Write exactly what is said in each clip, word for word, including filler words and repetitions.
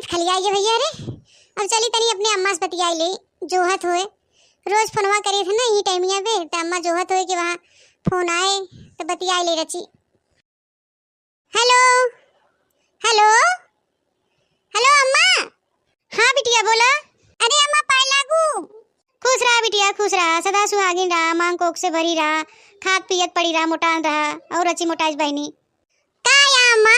खलिया ये भैया रे, अब चली तनी अपने अम्मा से बतियाई ले, जोहत होए, रोज फोनवा करी थे ना यही टाइमिया पे, तो अम्मा जोहत होए कि वहाँ फोन आए तो बतियाई ले रची। हेलो, हेलो, हेलो अम्मा। हाँ बिटिया बोला। अरे अम्मा पाए लागू। खुश रहा बिटिया, खुश रहा, सदा सुहागिन रहा, मांग कोख से भरी रहा, खात पियत पड़ी रहा, मोटान रहा और रची मोटाइज बहिनी। का या अम्मा,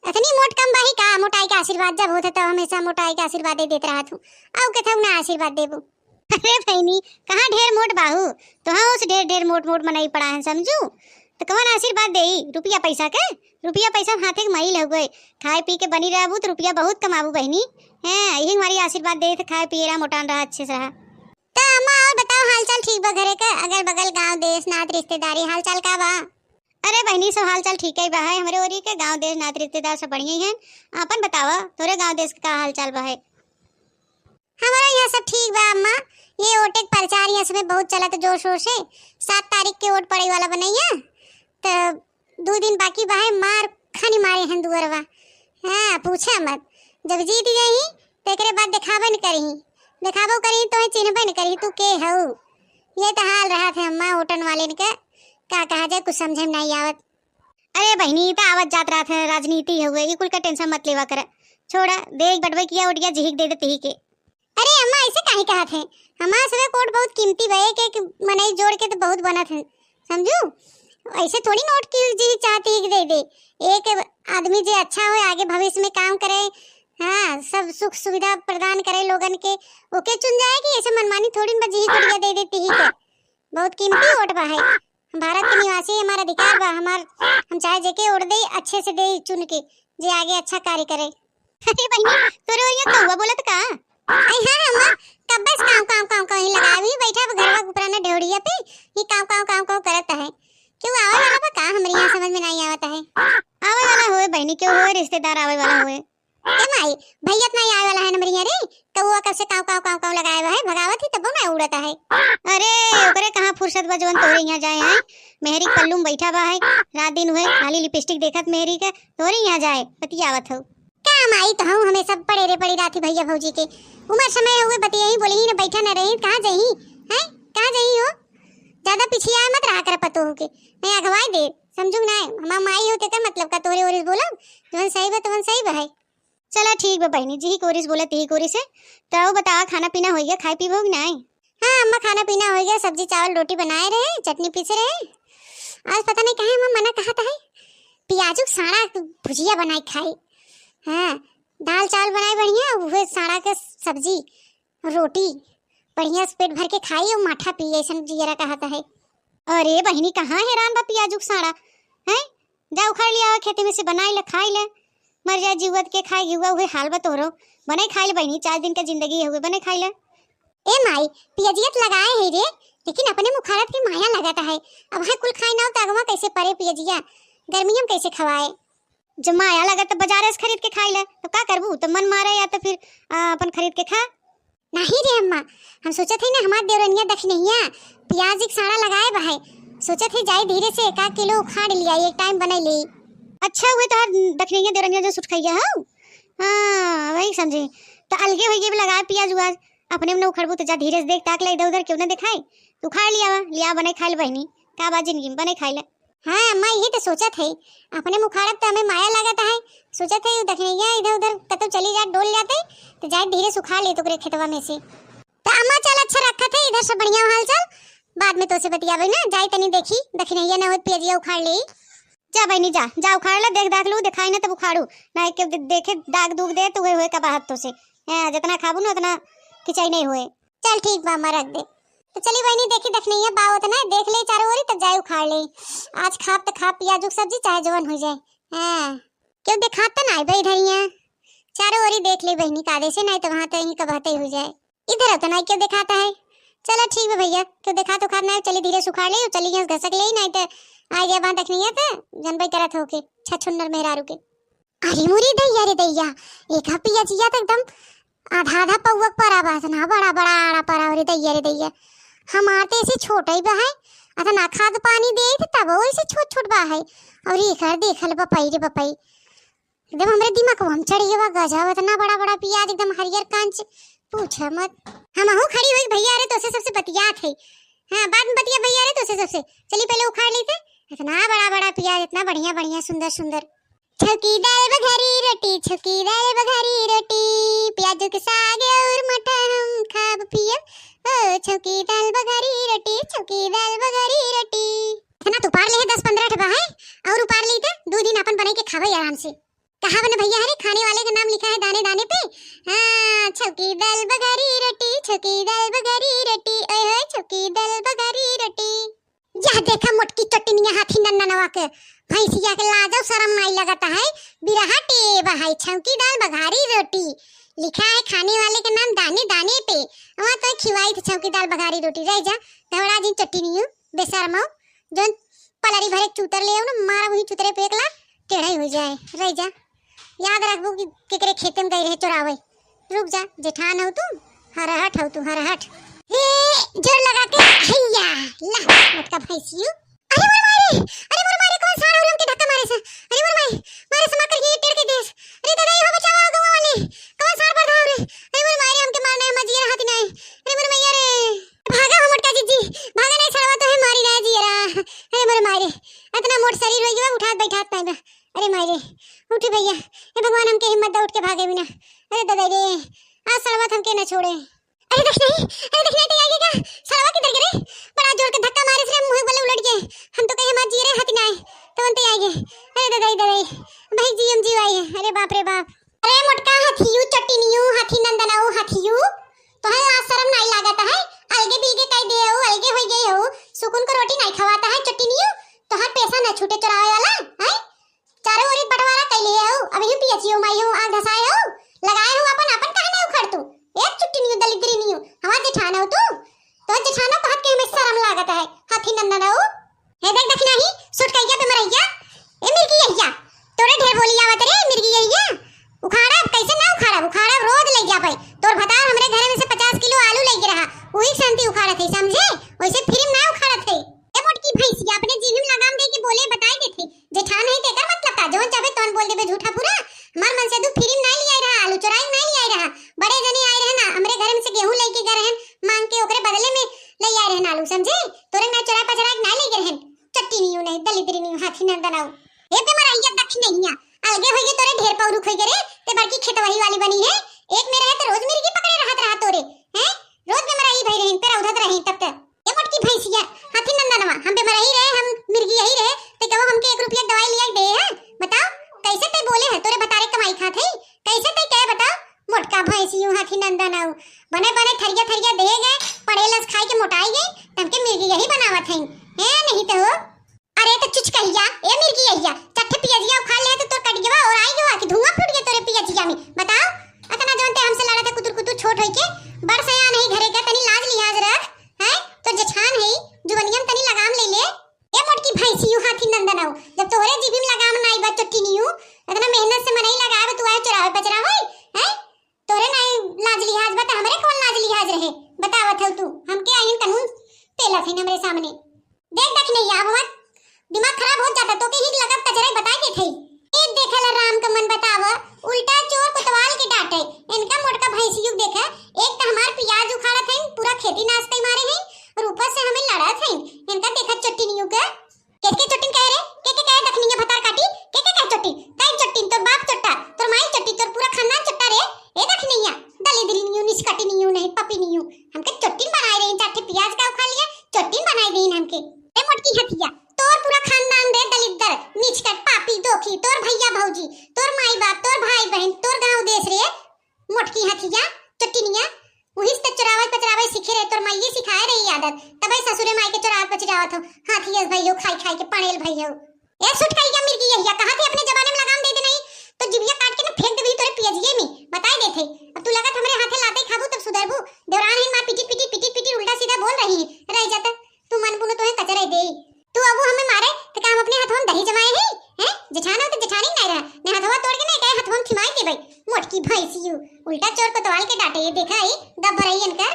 इतनी मोट कम बाही का? मोटाई का आशीर्वाद जब होत है तब हमेशा मोटाई का आशीर्वाद दे देत रहत हूँ, आउ के थौ ना आशीर्वाद देबू। अरे बहिनी, कहाँ ढेर मोट बाहू, तोहाँ उस ढेर ढेर मोट मोट मनई पड़ा है समझू, तो कौन आशीर्वाद देई? रुपया पैसा के, रुपया पैसा हाथे के मईल हो गए, खाए पी के बनी रहबू तो रुपया बहुत कमाबू बहिनी। हैं, यही हमारी आशीर्वाद दे थे, खाए पिए रहा, मोटान रहा, अच्छे से रहा। तो अम्मा और बताओ, हाल चाल ठीक बा घरे का, अगल बगल गांव देश नात रिश्तेदारी हाल चाल का बा? अरे बहिनी, सब हाल चाल ठीक है बा है, हमरे ओरी के गांव देश नात रिश्तेदार सब बढ़िया ही हैं। आपन बतावा, तोरे गांव देश के का हाल चाल बा है? हमारा यहाँ सब ठीक बा अम्मा। ये ओटे के प्रचार यहाँ सब बहुत चलत जोर शोर से। सात तारीख के ओट पड़े वाला बनैया, तो दो दिन बाकी बा है, मार खानी मारे हैं दुअरवा। हाँ, पूछा मत, जब जीत जाही तो एकरे बाद देखाबे न करही, देखाबो करही तो चिन्हबे न करही तू के हऊ। ये तो हाल रहा थे अम्मा ओटन वाले के, का कहा जाए, कुछ समझे में नहीं आवत। अरे बहिनी, ई त आवत जात रहत है, राजनीति हउए, ई कुल का टेंशन मत लेवा कर। छोड़ा, दे बटवे किया उठ गया, जिहिक दे दे तिही के। अरे अम्मा, ऐसे काहे कहत है? हमार सबे कोट बहुत कीमती बा, एक एक मनई जोड़ के तो बहुत बनत है, समझू? ऐसे थोड़ी नोट की जिहिक चाहती ही दे दे। एक आदमी जे अच्छा होए, आगे भविष्य में काम करे, हाँ, सब सुख सुविधा प्रदान करे लोगन के, ओके चुन जाए कि ऐसे मनमानी थोड़ी न बा, जिहिक उठ गया दे दे तिही के। बहुत कीमती वोट बा है। हम भारत के निवासी, हमारा अधिकार बा, हमार, हम चाहे जेके वोट देई, अच्छे से देई चुन के, जे आगे अच्छा कार्य करे। अरे बहिनी, तोरे ओरिया कौआ बोलत का? आई हाँ अम्मा, कब्बे से काव काव काव काव ही लगा, अभी बैठा बा घरवा के ऊपर ना ढेउड़िया पे, ये काव काव काव काव करत है। क्यों आवे वाला बा का हमरे यहाँ समझ में नहीं आवत है। आवे वाला होए बहिनी, क्यों होए रिश्तेदार आवे वाला होए। ए माई, भैया त नाई आवे वाला है नमरिया रे, कौआ कब से काव काव काव काव लगाए बा है, भगावत ही तबो ना उड़त है। अरे, ओकरे कहाँ फुर्सत बा जवन तोरे यहाँ जाए है, मेहरी के पल्लू में बैठा बा है, रात दिन हुए खाली लिपस्टिक देखत मेहरी के, तोरे यहाँ जाए, बतियावत हऊ। का माई तो हूँ हमेशा पड़े रे पड़ी रात ही भैया भौजी के, उमर समय हुए बतियाई बोली ही न बैठा न रही, कहाँ जाई, हैं, कहाँ जाई हो, ज्यादा पिछिया मत रहा कर पतोहू के, नहीं अगवाई दे, समझू ना, हमार माई हो तेकर मतलब का तोहरे ओरिस बोलब, जवन सही बा तवन सही बा है। चला ठीक बा बहिनी, जिही कोरिस बोला तिही कोरिस है। तो बतावा, खाना पीना होइगा, खाए पीबो कि नाई? हाँ अम्मा, खाना पीना होइगा, सब्जी चावल रोटी बनाए रहे, चटनी पीसे रहे। आज पता नहीं काहे अम्मा मना कहत है, पियाजू के साड़ा भुजिया बनाए खाई। हाँ, दाल चावल बनाए बढ़िया, उहे साड़ा के सब्जी, रोटी, बढ़िया से पेट भर के खाई और माठा पी, ऐसन जियरा कहत है। अरे बहिनी, कहाँ हैरान बा पियाजू के साड़ा, हैं? जा उखाड़ लिया, खेते में से बनाई ले, खाई ले। मर जाए जीवत के खाए घिउआ, उहे हाल बा तोहरो। बनाई खाई ले बहिनी, चार दिन के जिंदगी है, उहे बनाई खाई ले। ए माई, पियजिया त लगाए है रे, लेकिन अपने मुखारत के माया लगत है। अब है कुल खाई ना हो तो अगवा कैसे परे पियजिया, गर्मी हम कैसे खवाए? जब माया लगत त बाजारे से खरीद के खाई ले, तो का करबू? तो मन मारे या तो फिर, आ, अपन खरीद के खा। नहीं रे अम्मा, हम सोचत है ना, हमार देवरनिया दखिनैया पियाज एक साड़ा लगाए बा है, सोचत है जाई धीरे से एक आध किलो उखाड़ लिया, एक टाइम बने ले। अच्छा, उहे तोहार दखिनैया देवरनिया जो सुटकैया हौ? हाँ, वही समझे। तो अलगे होइगे भी लगाए पियाज उआज, अपने में न उखड़बू तो जा धीरे से देख ताक ले इधर उधर, क्यों ना दिखाई। तो उखाड़ लिया, लिया बने खाई ले बहिनी, का बात जिंदगी में बने खाई ले। हाँ अम्मा, यही तो सोचत है, अपने मुखारत तो हमें माया लागत है, सोचत है दखिनैया इधर उधर कतौ चली जात, डोल जाते, तो जाए धीरे सुखा ले तोकरे खेतवा में से। तो अम्मा चल अच्छा रखत है, इधर सब बढ़िया हाल चाल, बाद में तोसे बतियाबे ना, जाए तनी देखी दखिनैया न होत पियजिया उखाड़ ले। जा बहिनी जा, जा उखाड़ ले, देख दाख लू, दिखाई ना तब उखाड़ू, ना के दे-, देखे दाग दूग दे तो उहे होए का बाहर तोसे। हैं, जितना खाबू ना उतना किचाई नहीं होए। चल ठीक बा अम्मा, रख दे। तो चली बहिनी, देखी दखिनैया बा उतना, देख ले चारों ओरी, तब जाए उखाड़ ले। आज खाब तो खाब पियाजू के सब्जी, चाहे जवन हो जाए। हाँ, क्यों देखात तो नाई बा इधरिया, चारों ओरी देख ले बहिनी, कादे से नाई तो वहाँ तो यहीं कबहते हो जाए। इधर तो नाई क्यों देखाता है। चलो ठीक बा भैया, क्यों देखात उखात नाई, चली धीरे सुखाड़ ले, चली यहाँ घसक ले, नाई तो आ जाए वहाँ दखिनैया तो जनबे करत हो के छछुन्नर मेहरारू के। अरे मोरी दैया रे दैया, एक हा पियजिया तो एकदम आधा आधा पौवा के परा बा, इतना बड़ा बड़ा आड़ा परा, अरे दैया रे दैया। हमार तो ऐसे छोटा ही बा है, इतना खाद पानी दे थे तब वो ऐसे छोट छोट बा है। और एक हा देखल बपई रे बपई, एकदम हमरे दिमाग में चढ़ गया गजब, इतना बड़ा बड़ा पियाज, एकदम हरियर कंच, पूछा मत। हमहू खड़ी होई, भैया रे तोसे सबसे बतियात है। हाँ, बाद में बतिया भैया रे तोसे सबसे। चली पहले उखाड़ ली थे। इतना बड़ा बड़ा पियाज, इतना बढ़िया बढ़िया, सुंदर सुंदर। छौकी दाल बघारी रोटी, छौकी दाल बघारी रोटी, प्याजू के साग और मठा हम खाब पियब। ओ छौकी दाल बघारी रोटी, छौकी दाल बघारी रोटी। इतना तो उपार ले है, दस पन्द्रह ठे बा है, और उपार ली तो दो दिन अपन बनाई के खावे आराम से। कहा बने भैया, हरे खाने वाले का नाम लिखा है दाने दाने पे। हाँ, छौकी दाल बघारी रोटी, छौकी दाल बघारी रोटी, ओए होए छौकी दाल बघारी रोटी। यह देखा मोटकी चटनिया हाथी नन्ननवा के, भैंसिया के लाजो शरम नाई लगता है, बिरहा टेब है, छौकी दाल बघारी रोटी, लिखा है खाने वाले का नाम दाने दाने पे। वहाँ तो खिवाई थी छौकी दाल बघारी रोटी, रह जा, धवड़ा जी चटनियो, बेशरमो, जोन पलरी भरे चूतर ले आओ ना, मारा वही चूतरे पे एकला टेढ़ा ही हो जाए, रह जा। याद रखबू कि केकरे खेते में गई रहे चोरावे। रुक जा, जेठान हो तू, हरहट हो तू, हरहट। हे, जोर लगा के, हैया, ला, मोटका भैंसियो। अरे मोर माई रे, अरे मोर माई रे, कौन सार हो रे हमके धक्का मारे से? अरे मोर माई, मारे से मार करके ये टेढ़ के देस। अरे दादा, ये हो बचावा गवा वाले, कौन सार पर धाव रे? अरे मोर माई रे, हमके मारना है, मजिया रहती नहीं। अरे मोर मैया रे, भागा हो मोटका जीजी, भागा नहीं, सारवा तो है मारी ना जियरा। अरे मोर माई रे, इतना मोट शरीर हो गया, उठात बैठात नहीं बा। अरे माई रे, उठी भैया, हे भगवान, हमके हिम्मत दा उठ के भागे बिना। अरे दादा रे, आज सड़वा हमके न छोड़े। अरे दक्षिणाई, अरे दक्षिणाई, तो आगे का सड़वा किधर गिरे? बड़ा जोर के धक्का मारे से मुँह वाले उलट गए। हम तो कहे हमार जियरे हाथी ना आए, तो बनते आगे। अरे दादा, दादा, भाई जी हम जीव आए। अरे बाप रे बाप। अरे मोटका हाथियू, चट्टिनियू, हाथी नंदनाऊ, हाथियू, तोहर लाज शरम नाई लागत है? अलगे बिलगे कई दे हो, अलगे होई गए हो, सुकून को रोटी नाई खवाता है चट्टिनियू, तोहर पैसा ना छूटे चोरावे वाला है। चारों ओरी बंटवारा कइले हो, अबहियो पियचियो माई हो, आँख धसाए हो, लगाए हो अपन, अपन काहे नहीं उखड़ तू? एक चुट्टी नियो, दलिद्री नियो, हमार जेठान हो तू? तो जेठानो कहत के हमें शरम लागत है, हाथी नंदन हो। हे देख, देख नहीं, सुट कहिया पे मरैया, ए मिर्गी यहिया, तोरे ढेर बोली आवत रे, मिर्गी यहिया, उखाड़ब, कैसे ना उखाड़ब, उखाड़ब, रोज ले जा पाई। तोर भतार हमरे घरे में से पचास किलो आलू लेके रहा, वही शांति उखाड़त है, समझे? वैसे फिल्म ना उखाड़त है। ए मोटकी भैंसिया, अपने जीभ में लगाम दे के बोले, बताई देते। जेठान है तेकर मतलब का? जौन चाहे तौन बोल देबे झूठा पूरा। हमार मन से तू फिल्म नाई लियाई रहा, आलू चोराई नाई लियाई रहा। बड़े जने आए रहे ना, हमरे घर में से गेहूं लेके गए रहन मांग के, ओकरे बदले में ले आए रहन आलू, समझे? तोरे ना चोरा पचरा के नाई लेके रहन। चट्टी नहीं हूँ, नहीं दलिद्री नहीं हूँ, हाथी नंदन आऊ। ए पे मराइया दखिनहिया, अलगे होइगे तोरे ढेर पौरुख होइगे रे, ते बड़की खेतवही वाली बनी है। एक में रहे तो रोज मिर्गी पकड़े रहत रहा तोरे, हैं? रोज में मराई भई रही, पे रौधत रही तब तक। ए मोटकी भैंसिया, हाथी नंदनवा, हम बेमरही रहे, हम मिर्गी यही रहे, ते कहो हमके एक रुपया दवाई लिया दे है? बताओ, कैसे ते बोले है, तोरे भतारे कमाई खात है, कैसे ते कहे बताओ? मोटका भैंसियू, हाथी नंदन आऊ, बने बने थरिया थरिया दे गए, पड़ेलस खाई के मोटाई गई, तमके मिर्गी यही बनावत है, हैं नहीं तो हो। अरे तो चुचकहिया, ए मिर्गी यहिया, चट्ठे पियजिया उखाड़ ले तो तोर कट गवा और आई गवा कि धुआं फूट गया तोरे पियजिया में, बताओ? अतना जौन ते हमसे लड़त है कुतुर कुतुर छोट होई के, बड़ सयान है घरे का, तनी लाज लिहाज रख, हैं? तो जेठान है, जुबनिया में तनी लगाम ले ले। ए मोटकी भैंसी यू हाथी नंदन आऊ, जब तोहरे जीभी में लगाम नाई बा चट्टी नियू, इतना मेहनत से मनई लगावे तू आए चोरावे पचरावे, हैं? तोरे नाई लाज लिहाज बा त हमरे कौन लाज लिहाज रहे? बतावत हऊ तू, हमके आइन कानून पेलत है हमरे सामने। देख दखिनहिया, अब हमार दिमाग खराब हो जाता, तोके ही लगत कचरा बताई देत हई। एक देखल राम का मन बतावा, उल्टा चोर कोतवाल के डांटे। इनका मोटका भैंसियू देखा, एक तो हमार पियाज उखाड़त हैं, पूरा खेती नाश कई मारे हैं, और ऊपर से हमें लड़त हैं। इनका देखा चट्टिनियू के, के के चट्टिन कहे रे, के के कहे दखिनिया भतार काटी, के के कहे चट्टिन, कहे चट्टिन, तोर बाप चट्टा, तोर माई चट्टी, तोर पूरा खानदान चट्टा रे। ए दखिनिया, दलिद्री नियू, निष्कटी नियू, नहीं पपी नियू, हमके चट्टिन बनाए रही, चार ठे पियाज का उखाड़ लिया, चट्टिन बनाए रही हमके। ए मोटकी हथिया, तोर पूरा खानदान रे दलिद्दर, निचकट, पापी, दोखी, तोर भैया भौजी, तोर माई बाप, तोर भाई बहन, तोर गांव देश रे, मोटकी हथिया, चट्टिनिया, वही से चोरावत पचरावत सीखे रहे, तोर माई सिखाए रही आदत, तबे ससुरे माई के चोरावत पचरावत हो, हाथी यस भाई हो, खाई खाई के पड़ेल भाई हो। ए सुटकैया मिर्गी यहिया, कहा थे अपने जमाने में लगाम दे दे नहीं, तो जिभिया काट के ना फेंक देबी तोरे पियजिए में, बताई देत है। अब तू लगत हमरे हाथे लाते खाबू तब सुधरबू, देवरान है माँ पिटी पिटी पिटी पिटी उल्टा सीधा बोल रही है, रह जाता। तू मन बुनो तोहे कचरे दे। तू अब हमें मारे, तो का हम अपने हथवा में दही जमाए हैं? हैं? जेठान हो तो जेठानी नहीं रहा। ने हथवा तोड़ के ना कहे हथवा में खिमाई देबे। मोटकी भैंसियू, उल्टा चोर कोतवाल के डांटे, ये देखा ही, दब रही इनकर।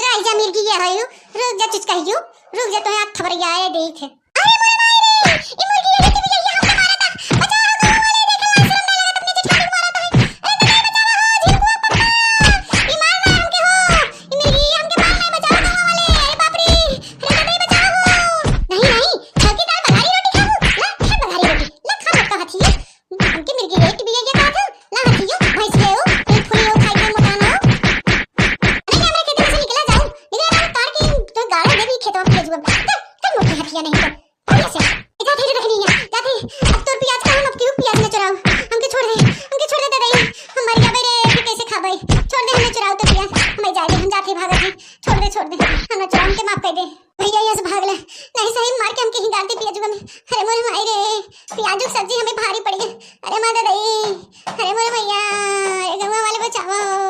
राइजा मिर्गी ये है यू, रुक जा चुचका यू, रुक जा तोहे आँख थबरिया आए देख। अरे मोरे माई रे, ई मुर्गी ये तो बिलैया हमके मारा था। बचाओ, गाँव वाले देख, लाज शर्म ना लगत अपने से। जाते ही रखनी है, जाते ही। अब तोर पियाज का हम अब क्यों पियाज न चुराऊ? हमके छोड़ दे, हमके छोड़ दे दादा, हम मर जाबे रे, कि कैसे खाबे? छोड़ दे, हमने चुराऊ तो पियाज, हमें जाए दे, हम जाते ही भागत ही। छोड़ दे, छोड़ दे, हम न चुराऊ, हमके माफ कर दे। भैया, यहाँ से भाग ले, नहीं सही मार के हमके ही डाल दे पियाजुआ में। अरे मोरे माई रे, पियाजू की सब्जी हमें भारी पड़ी है। अरे माँ दादा, अरे मोरे भैया, अरे गौवा वाले बचाओ।